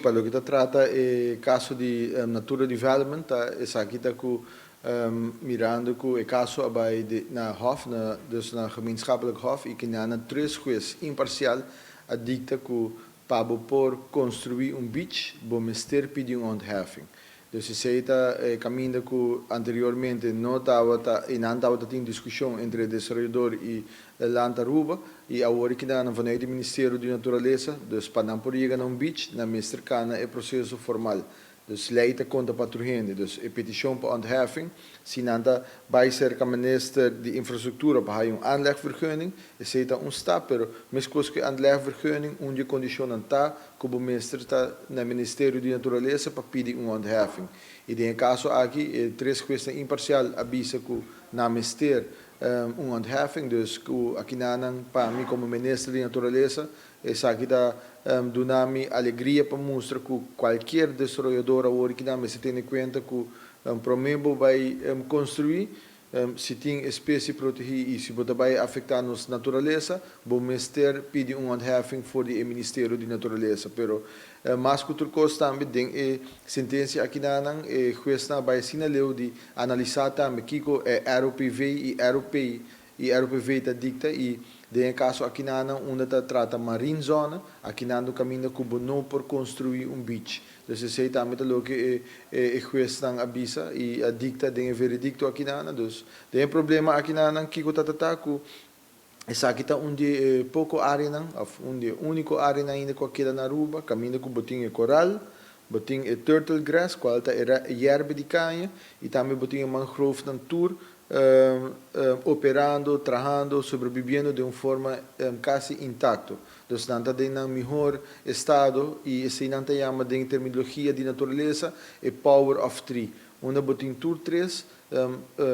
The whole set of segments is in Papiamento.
Pa loke ta trata e kaso di Natura Development ta esaki ta ku mirando ku e kaso a bai na hof, na dus na gemeenschappelijk hof i kinan tres hues imparsial a dikta ku pa bo por konstruí un beach bo mester pidi un ontheffing. Dus esei ta e kaminda ku anteriormente no tabata i nan tabata tin diskushon entre e desaroyador i Land Aruba i awor kinan vanuit e Ministerio di Naturalesa, dus pa nan por yega na un beach nan mester kana e proseso formal. Dus lei ta konta pa tur hende. Dus e petishon pa ontheffing, si nan ta bai serka minister di Infrastruktura pa haya un aanlegvergunning, esei ta un stap, pero meskos ku e aanlegvergunning un di e kondishonnan ta ku bo mester ta na Ministerio di Naturalesa pa pidi un ontheffing. I den e kaso aki e tres huesnan imparsial a bisa ku nan mester un ontheffing, dus ku akinanan pa mi komo minister di Naturalesa esaki ta duna mi alegria pa mustra ku kualkier desaroyador awor kinan mester tene kuenta ku promé bo bai konstruí, si tin espesie protegí i si bo ta bai afektá nos naturalesa, bo mester pidi un ontheffing for di e Ministerio di Naturalesa. Pero mas ku tur kos tambe den e sentensia akinanan e huesnan a bai asina leu di analisá tambe kiko e ROPV i ROP i ROPV ta dikta i den e kaso akinanan unda ta trata marine zone, akinan ta un kaminda ku bo no por konstruí un beach. Dus esei tambe ta loke e e huesnan a bisa i a dikta den e veredikto akinanan. Dus den e problema akinanan kiko ta ta ku esaki ta un di e poko áreanan òf un di e úniko áreanan ainda ku a keda na Aruba kaminda ku bo tin e koral, bo tin e turtle grass kual ta e yerbe di kaña i tambe bo tin e mangrovenan tur operando, trahando, sobrebibiendo den un forma kasi intakto. Dus nan ta den nan mihor estado i esei nan ta yama den terminologia di naturalesa e power of three, unda bo tin tur tres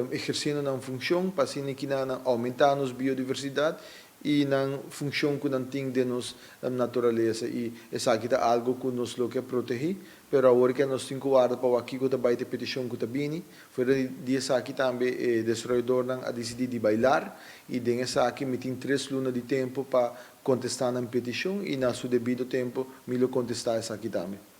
ehersiendo nan funshon pa asina ki nan oumentá nos biodiversidat i nan funshon ku nan tin den nos naturalesa i esaki ta algu ku nos lo ke protehí, pero awor ke nos tin ku warda pa wak kiko ta bai ta e petishon ku ta bini. Fuera di esaki tambe e desaroyadornan a disidí di bailar i den esaki mi tin 3 luna di tempu pa kontestá nan petishon i na su debido tempu mi lo kontestá esaki tambe.